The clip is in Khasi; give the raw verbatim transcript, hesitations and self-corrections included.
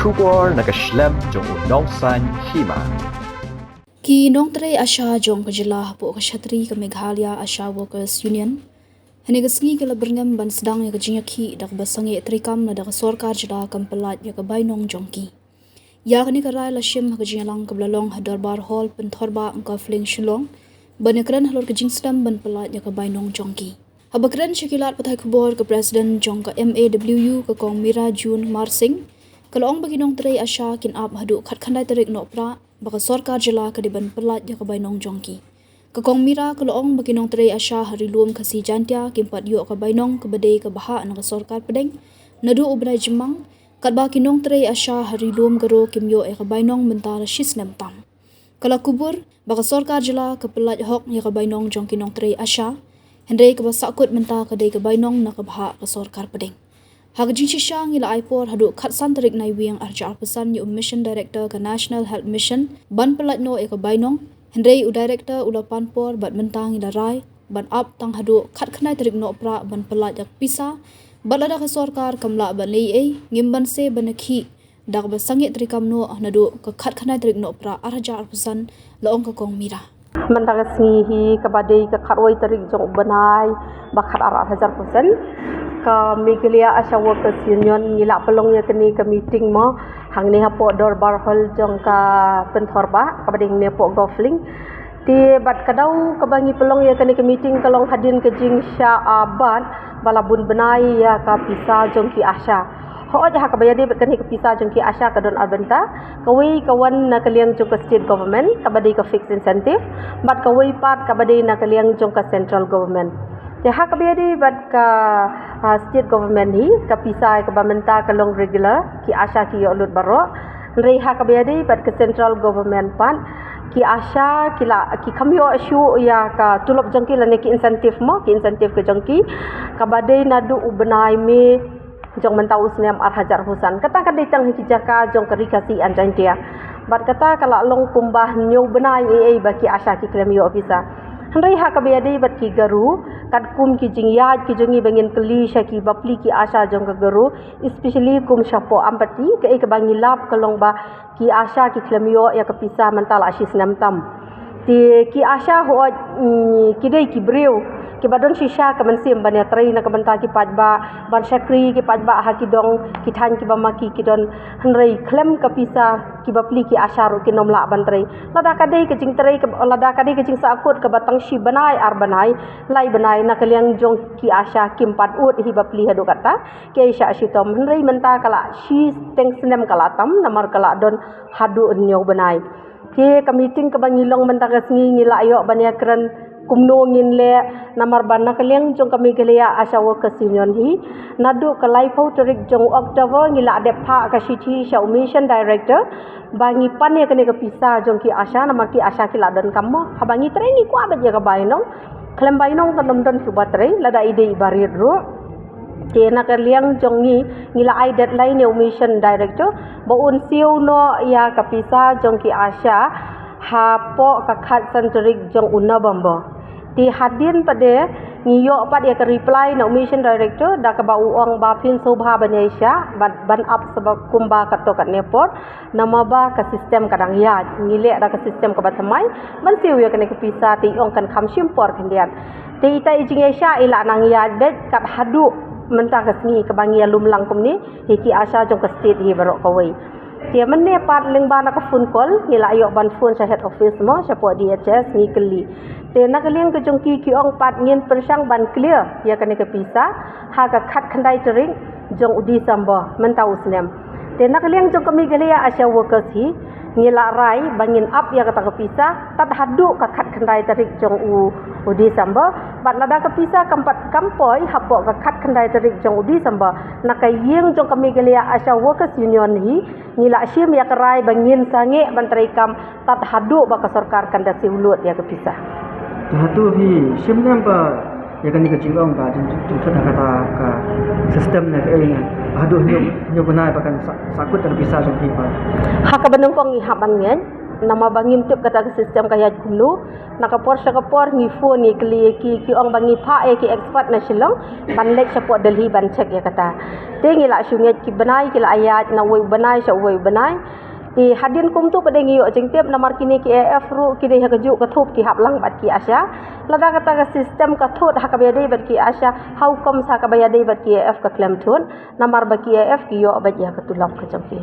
khubor na ka shlem jong u nongsan hima. Ki nongtrei ASHA jong ka jylla hapoh ka shatri ka Meghalaya ASHA Workers Union hynne ka sngi ki la byrngem ban sdang ïa ka jingïakhih da kaba sangeh treikam lada ka sorkar jylla kam pyllait ïa ka bainong jong ki. Ïa kane ka rai la shim ha ka jingïalang kaba la long ha Dorbar Hall Pynthorbarh Golf Link Shillong ban ïakren halor ka jingsdang ban pyllait ïa ka bainong jong ki. Haba kren sha ki lad pathai khubor ka President jong ka M A W U ka Kong Mira June Marsing ka la ong ba ki nongtrei ASHA kin ap haduh khatkhyndai tarik Nohprah ba ka sorkar jylla ka dei ban pyllait ïa ka bainong jong ki. Ka Kong Mira ka la ong ba ki nongtrei ASHA ha ri lum Khasi Jaintia kim pat ïoh ka bainong kaba dei kaba hap na ka sorkar pdeng naduh u bnai Jymmang, katba ki nongtrei ASHA ha ri lum Garo kim ïoh ïa ka bainong mynta la shisnem tam. Ka la kubur ba ka sorkar jylla ka pyllait hok ïa ka bainong jong ki nongtrei ASHA, hynrei kaba sahkut mynta ka dei ka bainong na kaba hap ka sorkar pdeng. Ha ka jingshisha ngi la ai por haduh khatsan tarik Naiwieng arhajar arphew san ïa u Mission Director ka National Health Mission ban pyllait noh ïa ka bainong, hynrei u Director u la pan por bad mynta ngi la rai ban ap tang haduh khatkhyndai tarik Nohprah ban pyllait ïa ka pisa, bad lada ka sorkar kam lah ban leh ei ei ngim banse ban ïakhih da kaba sangeh treikam noh naduh ka khatkhyndai tarik Nohprah arhajar arphew san, la ong ka Kong Mira. Mynta ka sngi hi kaba dei ka khatwei tarik jong u bnai ba khatar arhajar arphew san, ka Meghalaya ASHA Workers Union ngi la pynlong ïa kane ka meeting mo hangne hapoh Dorbar Hall jong ka Pynthorbarh kaba dei hangne hapoh Golf Link. Te bad ka daw kaba ngi pynlong ïa kane ka meeting ka long hadien ka jingshah bat ba la bun bnai ïa ka pisa jong ki ASHA. Hooid ha kaba ïadei bad kane ka pisa jong ki ASHA ka don ar bynta. Kawei ka wan na ka liang jong ka state government kaba dei ka fixed incentive, bad kawei pat kaba dei na ka liang jong ka central government. Te ha kaba ïadei bad ka, ah, state government hi, ka pisa kaba mynta ka long regular, ki ASHA ki ïoh lut baroh. Hynrei ha kaba ïadei bad ka central government pat, ki ASHA ki la, ki kham ïoh shuh ïa ka tulop jong ki lane ki incentive mo, ki incentive ka jong ki kaba dei naduh u bnai May jong mynta u snem arhajar arphew san. Kata ka dei tang ha ki jaka jong ka Ri Khasi and Jaintia. Bad kata ka la long kumba hynñiew bnai ei ei ba ki ASHA ki khlem ïoh pisa. Hynrei ha kaba ïadei bad ki Garo, katkum ki jingïaid ki jong ngi ba ngin kylli sha ki bapli ki ASHA jong ka Garo, especially kum shapoh Ampati, kaei kaba ngi lap ka long ba ki ASHA ki khlem ïoh ïa ka pisa mynta la shisnem tam. Te ki ASHA hooid, mm, ki dei ki briew kiba don shisha ka mynsiem ban ïatrei na ka bynta ki paidbah, ban shakri ki paidbah ha ki dong ki thaiñ kiba ma ki ki don, hynrei khlem ka pisa ki bapli ki ASHA ruh kin ym lah ban trei. Lada ka dei ka jingtrei ka, lada ka dei ka jingsahkut kaba tang shi bnai ar bnai lai bnai na ka liang jong ki ASHA kim pat ud hi bapli haduh katta, ki ai sha shitom, hynrei mynta ka la shiteng snem ka la tam namar ka la don haduh hynñiew bnai. Te ka meeting kaba ngi long mynta ka sngi ngi la ïoh ban ïakren kumno ngin leh namar ba na ka liang jong ka Meghalaya ASHA Workers Union hi, naduh ka laiphew tarik jong October ngi la dep phah ka shithi sha u Mission Director ba ngi pan ïa kane ka pisa jong ki ASHA namar ki ASHA ki la donkam mo. Haba ngi trei ngi kwah beit ïa ka bainong. Khlem bainong kan ym don shuh ba trei lada i dei i barit ruh. Te na ka liang jong ngi ngi la ai deadline ïa u Mission Director ba un siew noh ïa ka pisa jong ki ASHA hapoh ka khatsan tarik jong u November. Te hadien pat de ngi ïoh pat ïa ka reply na u Mission Director da kaba u ong ba phin sngewbha ban ïaishah ban, ban ap sha ba kumba katto katne por. Namar ba ka system ka dang ïaid, ngi leh da ka system kaba thymmai ban siew ïa kane ka pisa, te i ong kan kham shim por khyndiat. Te ita i jingïaishah i la nang ïaid beit kat haduh mynta ka sngi kaba ngi ïalum lang kumne hi ki ASHA jong ka state hi baroh kawei. Te mynne pat lyngba na ka phone call ngi la ïoh ban phone sha head office mo, shapoh D H S ngi kylli. Te na ka liang ka jong ki ki ong pat ngin pyrshang ban clear ïa kane ka pisa ha ka khatkhyndai tarik jong u December mynta u snem. Te na ka liang jong ka Meghalaya ASHA Workers hi ngi la rai ba ngin ap ïa kata ka pisa tad haduh ka khatkhyndai tarik jong u, u December. Bad lada ka pisa kam pat kam poi hapoh ka khatkhyndai tarik jong u December, na ka ïing jong ka Meghalaya ASHA Workers Union hi ngi la shim ïa ka rai ba ngin sangeh ban treikam tad haduh ba ka sorkar kan da siew lut ïa ka pisa. Te hato phi shim ne em ba ïa kane ka jingong ba jing, jingthut ha kata ka system ne kaei ne, haduh hynñiew, hynñiew bnai ba kan sa, sahkut ïa ka pisa jong phi pat? Ha kaba nyngkong ngi hap ban ngeit, Namar ba ngim tip kata ka system ka ïaid kumno. Na ka por sha ka por ngi phone ngi kylli ïa ki, ki ong ba ngi phah ïa ki expert na Shillong ban leit shapoh Delhi ban check ïa kata. Te ngi la shu ngeit ki bnai ki la ïaid na uwei u bnai sha uwei u bnai. Te hadien kumtu pat ngi ïoh jingtip namar kine ki A F ruh ki dei ha kajuh ka thup ki hap lang bad ki ASHA. Lada kata ka system ka thut ha kaba ïadei bad ki ASHA, how come sa kaba ïadei bad ki A F ka khlem thut? Namar ba ki A F ki ïoh bad ïa ka tulop ka jong ki.